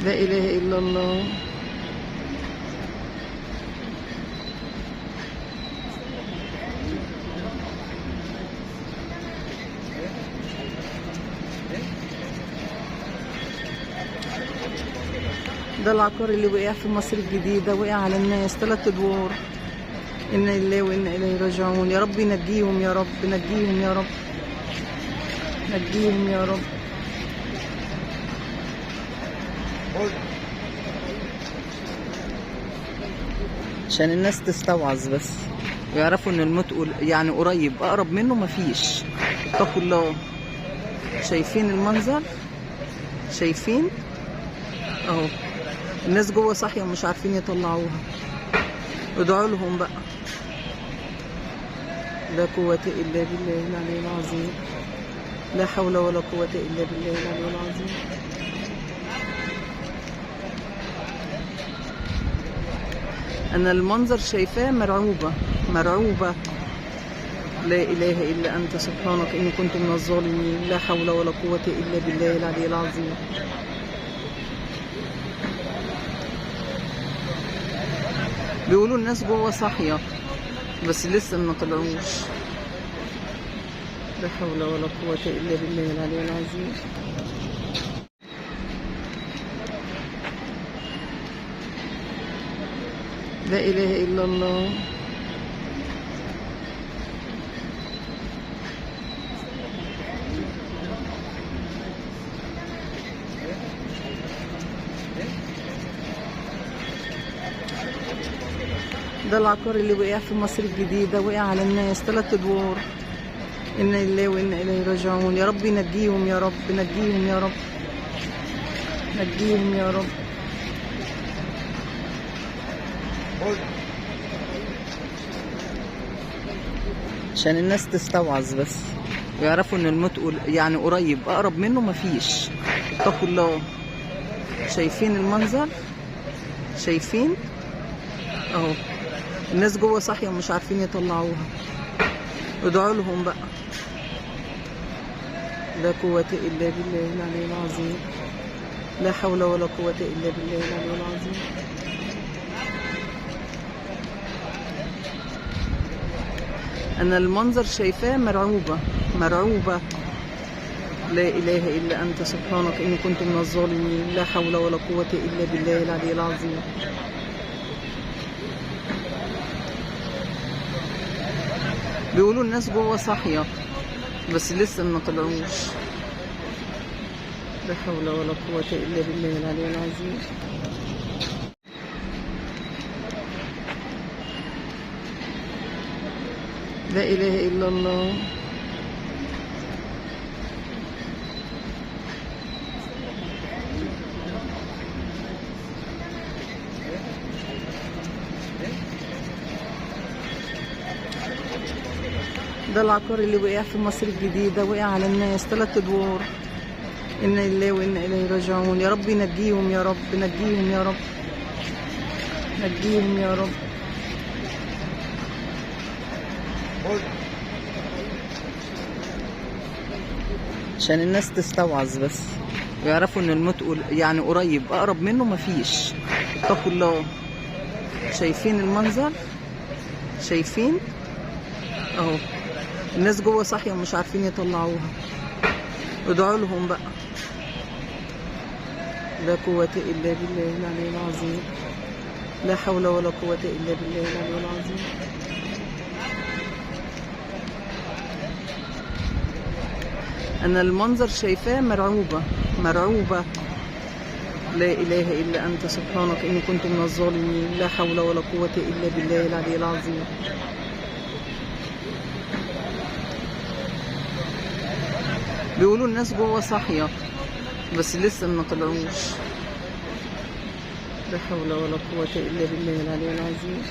لا إله إلا الله. ده العقار اللي وقع في مصر الجديدة، وقع على الناس 3 أدوار. إنا لله وإنا إليه راجعون. يا رب نجيهم، يا رب نجيهم، يا رب نجيهم، يا رب. عشان الناس تستوعظ بس ويعرفوا ان الموت يعني قريب، اقرب منه مفيش. اتقوا الله. شايفين المنظر؟ شايفين اهو الناس جوه صاحية ومش عارفين يطلعوها. ادعوا لهم بقى. لا قوة الا بالله العلي العظيم، لا حول ولا قوة الا بالله العلي العظيم. انا المنظر شايفاه مرعوبة مرعوبة. لا اله الا انت سبحانك اني كنت من الظالمين. لا حول ولا قوة الا بالله العلي العظيم. بيقولوا الناس جوه صاحية بس لسه ما طلعوش. لا حول ولا قوة الا بالله العلي العظيم. لا إله إلا الله. ده العقار اللي وقع في مصر الجديدة، وقع على الناس 3 أدوار. إنا لله وإنا إليه راجعون. يا رب نجيهم، يا رب نجيهم، يا رب نجيهم، يا رب. عشان الناس تستوعظ بس ويعرفوا ان الموت يعني قريب، اقرب منه مفيش. اتقوا الله. شايفين المنظر؟ شايفين اهو الناس جوه صاحية ومش عارفين يطلعوها. ادعوا لهم بقى. لا قوة الا بالله العلي العظيم، لا حول ولا قوة الا بالله العلي العظيم. أنا المنظر شايفاه مرعوبة مرعوبة. لا إله إلا أنت سبحانك إني كنت من الظالمين. لا حول ولا قوة إلا بالله العلي العظيم. بيقولوا الناس جوه صاحية بس لسه ما طلعوش. لا حول ولا قوة إلا بالله العلي العظيم. لا إله إلا الله. ده العقار اللي وقع في مصر الجديدة، وقع على الناس 3 أدوار. إنا لله وإنا إليه راجعون. يا رب نجيهم، يا رب نجيهم، يا رب نجيهم، يا رب. عشان الناس تستوعظ بس ويعرفوا ان الموت يعني قريب، اقرب منه مفيش. اتقوا الله. شايفين المنظر؟ شايفين اهو الناس جوه صاحية ومش عارفين يطلعوها. ادعوا لهم بقى. لا قوة الا بالله العلي العظيم، لا حول ولا قوة الا بالله العلي العظيم. أنا المنظر شايفاه مرعوبة مرعوبة. لا إله إلا أنت سبحانك إني كنت من الظالمين. لا حول ولا قوة إلا بالله العلي العظيم. بيقولوا الناس جوه صاحية بس لسه ما طلعوش. لا حول ولا قوة إلا بالله العلي العظيم.